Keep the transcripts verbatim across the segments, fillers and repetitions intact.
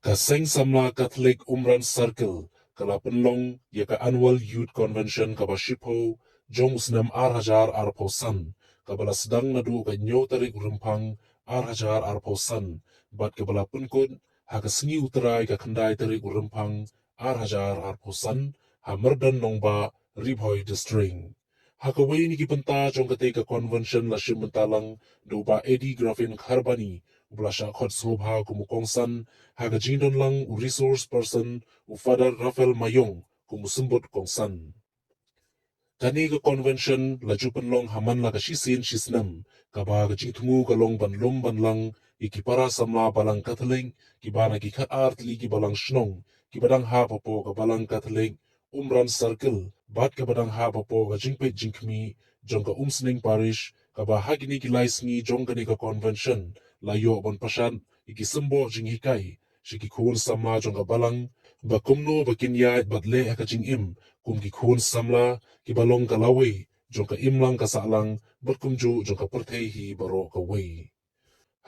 Ka Seng Samla Katholik Umran Circle ka la pynlong ïa ka Annual Youth Convention kaba shiphew jong u snem ar hajar arphew san, kaba la sdang naduh ka hynñiew tarik u Rymphang ar hajar arphew san, bad kaba la pynkut ha ka sngi U Trai ka khyndai tarik u Rymphang ar hajar arphew san, ha Myrdan Nongbah, Ri Bhoi District. Ha kawei na ki bynta jong katei ka convention la shim bynta lang da u Bah Eddie Graffin Kharbani, uba la shah khot sngewbha kum u kongsan ha ka jingdon lang u resource person, u Father Raphael Mayong, kum u symbud kongsan. Kane ka convention la ju pynlong ha man la ka shisien shisnem, kaba ka jingthmu ka long ban lum ban lang ïa ki para samla Balang Katholik kiba na ki khatar tylli ki balang shnong kiba dang hap hapoh ka Balang Katholik Umran Circle bad kaba dang hap hapoh ka jingpeit jingkhmih jong ka Umsning Parish, kaba ha kine ki lai sngi jong kane ka convention la ïoh ban pynshad ïa ki symboh jinghikai sha ki khun samla jong ka balang, ba kumno ba kin ïaid bad leh ha ka jingim kum ki khun samla kiba long ka lawei jong ka imlang ka sahlang bad kumjuh jong ka pyrthei hi baroh kawei.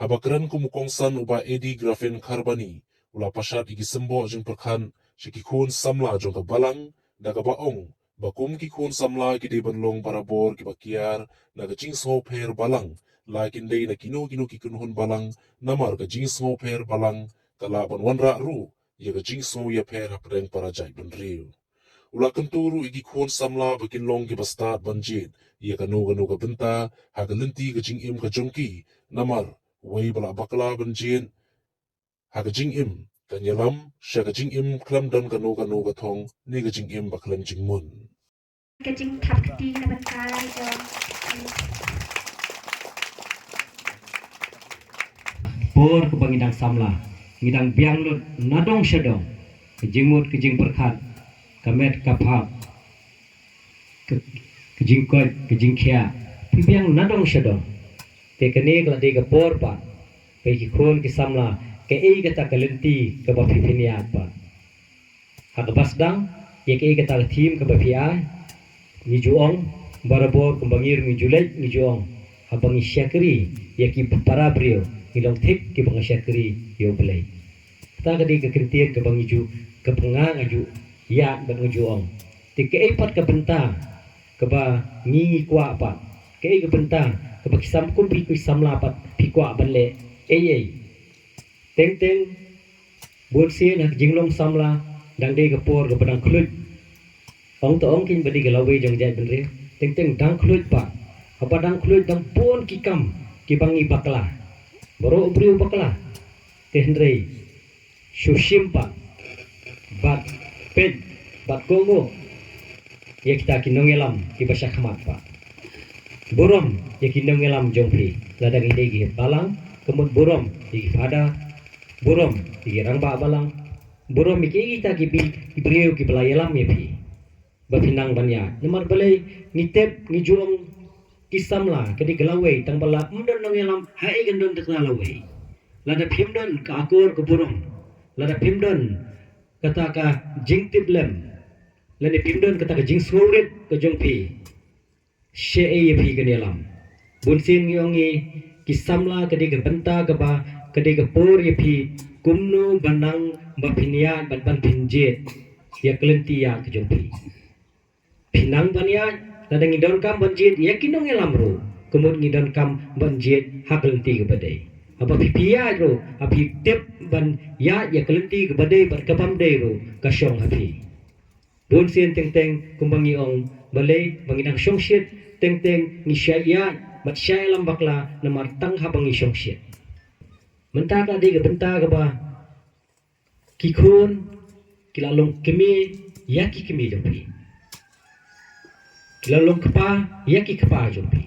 Haba kren kum u kongsan, u Bah Eddie Graffin Kharbani u la pynshad ïa ki symboh jingpyrkhat sha ki khun samla jong ka balang, da kaba ong ba kum ki khun samla ki dei ban long barabor kiba kiar na ka jingsngewpher balang, la kin dei na kino kino ki kynhun balang, namar ka jingsngewpher balang ka lah ban wanrah ruh ïa ka jingsngew ïapher hapdeng para jaitbynriew. U la kyntu ruh ïa ki khun samla ba kin long kiba stad ban jied ïa kano kano ka bynta ha ka lynti ka jingim ka jong ki, namar uwei ba la bakla ban jied ha ka jingim kan ïalam sha ka jingim khlem don kano kano ka thong ne ka jingim ba khlem jingmut. Ka jingthap kti na bynta jong. Por kaba ngi dang samla, ngi dang biang lut na dong sha dong, ka jingmut ka jingpyrkhat, ka met ka phad, ka, ka jingkoit ka jingkhiah, phi biang na dong sha dong. Te kane ka la dei ka por pat ba ki khun ki samla, kaei kata ka lynti kaba phi pynïaid pat. Ha kaba sdang, ïa kaei kata ka theme kaba phi ai, ngi ju ong, barabor kumba ngi ruh ngi ju leit ngi ju ong, haba ngi shakri ïa ki para briew, ngi long thik kiba ngi shakri ïa U Blei. Kata ka dei ka kyntien kaba ngi ju, kaba nga nga ju ïaid bad nga ju ong. Te kaei pat ka bynta kaba ngi ngi kwah pat, kaei ka bynta kaba ki sam kum phi ki samla pat phi kwah ban leh ei ei. Teng teng, bun sien ha ka jinglong samla dang dei ka por kaba dang khluit. Ong to ong kein ba dei ka lawei jong jaitbynriew. Teng teng dang khluit pat. Haba dang khluit dang bun ki kam kiba ngi bakla. Baroh briew bakla. Te hynrei shu shim pat bad peit bad kohnguh ïa kita ki nongïalam kiba sha khmat pat. Burom ïa ki nongïalam jong phi, lada ngi dei ki balang, ka mut burom ïa ki phadar, burom ïa ki rangbah balang, burom ïa kita ki bi-, ki briew kiba la ïalam ïa phi ba phi nang ban ïaid. Namar balei? Ngi tip, ngi ju ong ki samla ka dei ka lawei, tang ba la ym don nongïalam, haei kan don kata ka lawei? Lada phim don ka akor ka burom, lada phim don kata ka jingtiplem, lane phim don kata ka jingsngewrit ka jong phi, shaei ïa phi kan ïalam? Bun sien ngi ong ïa ki samla ka dei ka bynta kaba, ka dei ka por ïa phi kumno ban nang ba phin ïaid bad ban pynjied ïa ka lynti ïaid ka jong phi. Phi nang ban ïaid, lada ngi donkam ban jied ïa ki nongïalam ruh, ka mut ngi donkam ban jied ha ka lynti kaba dei. Haba phi, phi ïaid ruh, haba phi tip ban ïaid ïa ka lynti kaba dei bad kabym dei ruh, ka shong ha phi. Bun sien teng teng kumba ngi ong, balei ba ngi dang shongshit, teng teng ngi shah ïaid bad shah ïalam bakla namar tang haba ngi shongshit. Mynta ka dei ka bynta kaba ki khun ki la long kmie ïa ki kmie jong phi. Ki la long kpa ïa ki kpa jong phi.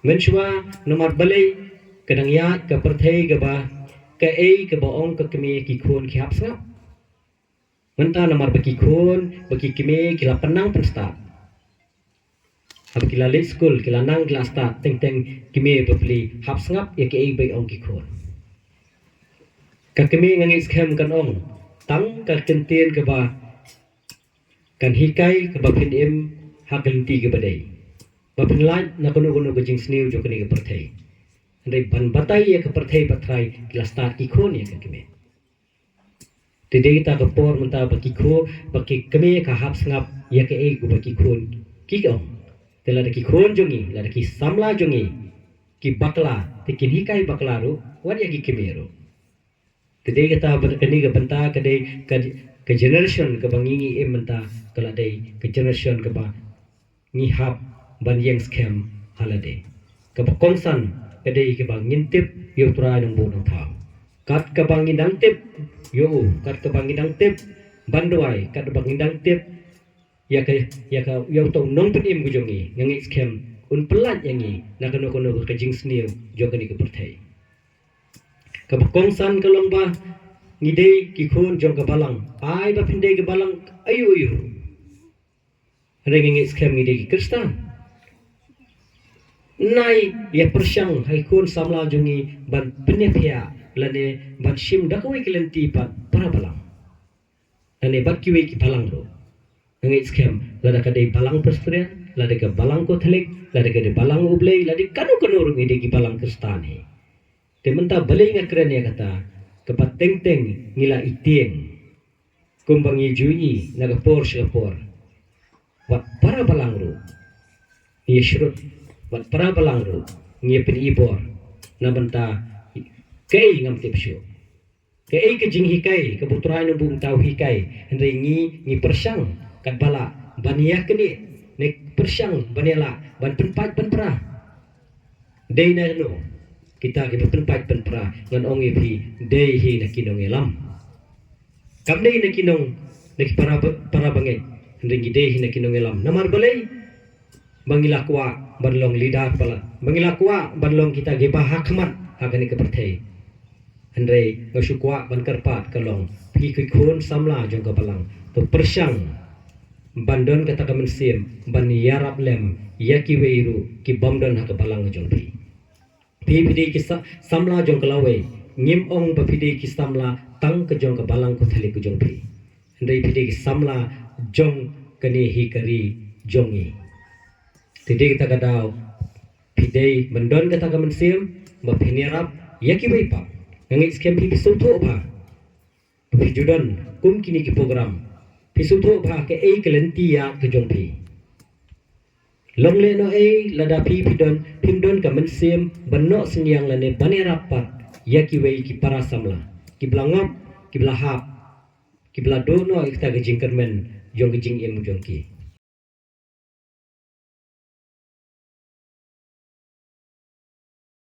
Mynshuwa namar balei ka dang ïaid ka pyrthei kaba, kaei kaba ong ka kmie, ki khun ki hap sngap. Mynta namar ba ki khun, ba ki kmie ki la pynnang pynstad. Haba ki la leit skul, ki la nang, ki la stad, teng teng kmie bapli hap sngap ïa kaei ba ong ki khun. Ka kmie nga ngeit skhem kan ong tang ka kyntien kaba kan hikai kaba phin im ha ka lynti kaba dei, ba phin lait na kano kano ka jingsniew jong kane ka pyrthei. Hynrei ban batai ïa ka pyrthei bad Trai, ki la stad ki khun ïa ka kmie. Te dei kata ka por mynta ba ki khun, ba ki kmie ka hap sngap ïa kaei kaba ki khun ki ong. Te lada ki khun jong ngi, lada ki samla jong ngi ki bakla, te kin hikai bakla ruh wat ïa ki kmie ruh. Te dei kata, kane ka bynta ka dei ka, ka generation kaba ngi ngi im mynta ka la dei ka generation kaba ngi hap ban ïeng skhem ha lade. Kaba kongsan ka dei kaba ngin tip ïa U Trai Nongbuh Nongthaw. Kat kaba ngi dang tip ïa u, kat kaba ngi dang tip ban duwai, kat kaba ngi dang tip ïa ka, ïa ka, ïa uto u nongpynim ka jong ngi, nga ngeit skhem un pyllait ïa ngi na kano kano ka jingsniew jong kane ka pyrthei. Kaba kongsan ka long ba ngi dei ki khun jong ka balang. Ai ba phin dei ka balang aïu aïu, hynrei nga ngeit skhem ngi dei ki Khristan. Nai ïa pyrshang ha ki khun samla jong ngi ban pynïaphiah lane ban shim da kawei ka lynti pat para balang. Lane bad kiwei ki balang ruh. Nga ngeit skhem lada ka dei balang Presbyterian, lada ka balang Katholik, lada ka dei balang U Blei, lada kano kano ruh ngi dei ki balang Khristan hi. Te mynta balei nga kren ïa kata, kaba teng teng ngi la ïa tieng. Kumba ngi ju ïohi na ka por sha ka por, wat para balang ruh ngi ïa shrut, wat para balang ruh ngi ïa pynibor. Na bynta kaei ngam tip shuh. Kaei ka jinghikai kaba U Trai Nongbuh Nongthaw u hikai, hynrei ngi, ngi pyrshang katba lah ban ïa kane, ne pyrshang ban ïa lah ban pynpait pynpra. Dei na no kita kiba pynpait pynpra? Ngan ong ïa phi, dei hi na ki nongïalam. Kam dei na ki nong, na ki para, para bangeit, hynrei ngi dei hi na ki nongïalam. Namar balei? Ba ngi la kwah ban long leader palat, ba ngi la kwah ban long kita kiba ha khmat ha kane ka pyrthei. Hynrei nga shu kwah ban kyrpad ka long, phi ki khun samla jong ka balang, to pyrshang ban don kata ka mynsiem ban ïarap lem ïa kiwei ruh ki bym don ha ka balang jong phi. Phi, phi dei ki sa-, samla jong ka lawei. Ngim ong ba phi dei ki samla tang ka jong ka balang Katholik ka jong phi, hynrei phi dei ki samla jong kane hi ka ri jong ngi. Te dei kata ka daw phi dei ban don kata ka mynsiem ba phin ïarap ïa kiwei pat. Nga ngeit skhem phi, phi sngewthuh bha ba phi ju don kum kine ki program. Phi sngewthuh bha kaei ka lynti ïaid ka jong phi. Long lehnohei lada phi, phi don, phim don ka mynsiem ban noh synñiang lane ban ïarap pat ïa kiwei ki para samla kiba la ngop, kiba la hap, kiba la duh noh ïa kata ka jingkyrmen jong ka jingim jong ki.